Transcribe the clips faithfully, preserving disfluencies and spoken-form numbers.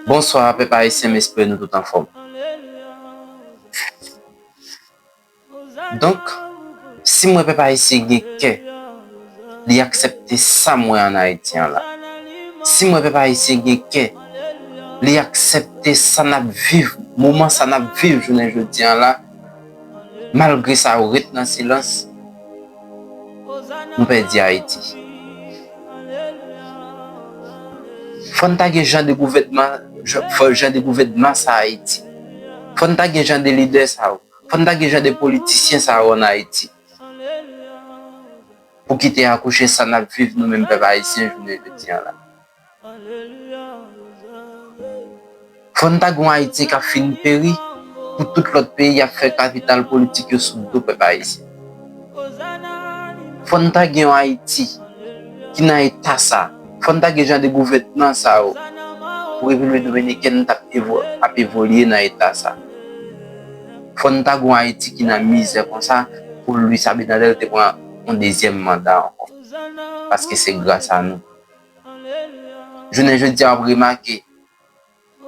Bonswa, pèp ayisyen, m espere nou tout anfòm. Donk, si m wè pèp ayisyen gen kè, li aksepte sa m wè ann Ayiti an la. Si m wè pèp ayisyen gen kè, li aksepte sa n ap viv, moman sa n ap viv jounen jodi an la, malgre sa yo ret nan silans, nou pèdi Ayiti. Fò n ta gen jan de gouvènman, jan, fò jan de gouvènman sa Ayiti. Fò n ta gen jan de lidè sa yo. Fò n ta gen jan de politisyen sa yo ann Ayiti. Pou kite akouche sa n ap viv nou menm pèp ayisyen jounen jodi an la. Fò n ta gen yon Ayiti k ap fin peri pou tout lòt peyi ap fè kapital politik yo sou do pèp ayisyen. Fò n ta gen yon Ayiti ki nan eta sa. Fò n ta gen jan de gouvènman sa yo pou Repiblik Dominikèn t ap evo-, ap evolye nan eta sa. Fò n ta gen yon Ayiti ki nan mizè konsa pou Luis Abinader te pran yon dezyèm manda ankò. Paske se gras a nou. Jounen jodi a, w ap remake,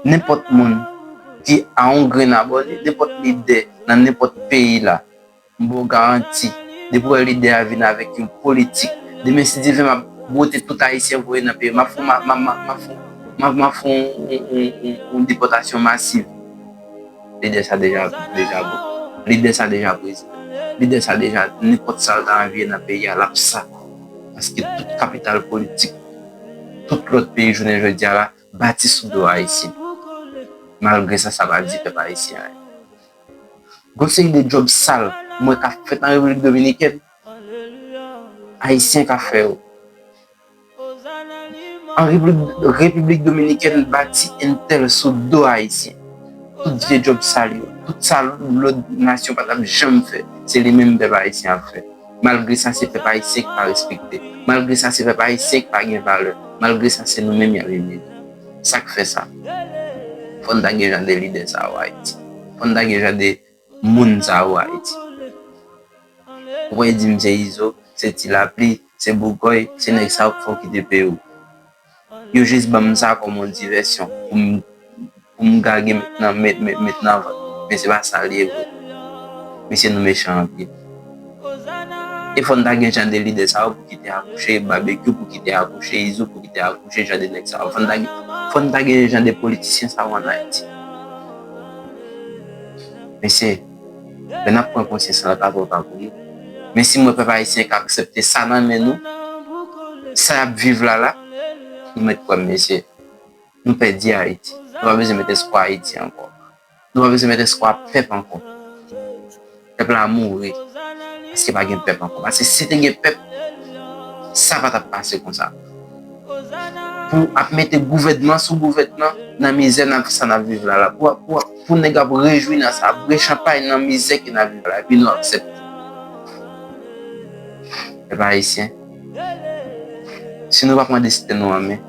nenpòt moun ki a yon grenn abòne, nenpòt lidè nan nenpòt peyi la, m ba w garanti, depi w wè lidè a vin avèk yon politik, demen si Diven m ap bwote tout Ayisyen voye nan peyi, m ap fè, m ap, m ap, m ap, m ap fè, m ap, m ap fè yon, yon, yon, yon, yon depòtasyon masiv. Lidè sa deja, deja bon. Lidè sa deja prezidan. Lidè sa deja, nenpòt sa l ta anviye nan peyi a, l ap sa. Paske tout kapital politik, tout lòt peyi jounen jodi a la, bati sou do Ayisyen. Malgre sa, sa pa di pèp ayisyen anyen. Gon seri de djòb sal, m wè k ap fèt an Repiblik Dominikèn, Ayisyen k ap fè yo. An Repiblik, Repiblik Dominikèn bati entèl sou do Ayisyen. Tout vye djòb sal yo, tout sa lòt nasyon pa t ap janm fè, se li menm pèp ayisyen ap fè. Malgre sa, se pèp ayisyen ki pa respekte. Malgre sa, se pèp ayisyen ki pa gen valè. Malgre sa, se nou menm y ap imilye. Sa k fè sa? Fò n ta gen jan de lidè sa yo Ayiti. Fò n ta gen jan de moun sa yo Ayiti. Ou pa di m se Izo, se Ti Lapli, se Boukòy, se nèg sa yo k fè w kite peyi w. Yo jis ban m sa kòm yon divèsyon pou m, pou m gage met nan, met, met, met nan vant. Men se pa sa l ye vre. Mesye, nou mechan anpil. E fò n ta gen jan de lidè sa yo pou kite akouche, Babekyou pou kite akouche, Izo pou kite akouche, jan de nèg sa yo. Fò n ta gen, fò n ta gen jan de politisyen sa yo ann Ayiti. Mesye, lè n ap pran konsyans lan, l pa twò ta pou nou. Men si m wè pèp ayisyen ka aksepte sa nan men nou, sa y ap viv la la, nou mèt kwè m, mesye. Nou pèdi Ayiti. Nou pa bezwen met espwa Ayiti ankò. Nou pa bezwen met espwa pèp ankò. Pèp la mouri. Paske pa gen pèp ankò. Paske si te gen pèp, sa pa t ap pase konsa. Pou ap mete gouvènman sou gouvènman nan mizè nan sa n ap viv la la. Pou, pou, pou nèg ap rejwi nan sa, ap bwè chanpay nan mizè ke n ap viv la. Epi nou aksepte. Pèp ayisyen, si nou pa pran desten nou an men,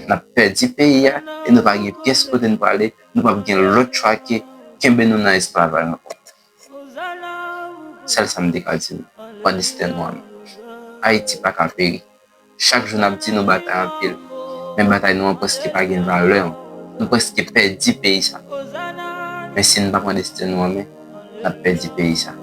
n ap pèdi peyi a e nou pa gen pyès kote n prale, nou p ap gen lòt chwa ke kenbe nou nan esklavaj ankò. Sèl sa m te ka di nou, pran desten nou an men. Ayiti pa ka peri. Chak jou n ap di nou batay anpil, men batay nou an prèske pa gen valè ankò. Nou prèske pèdi peyi sa. Men si n pa pran desten nou an men, n ap pèdi peyi sa.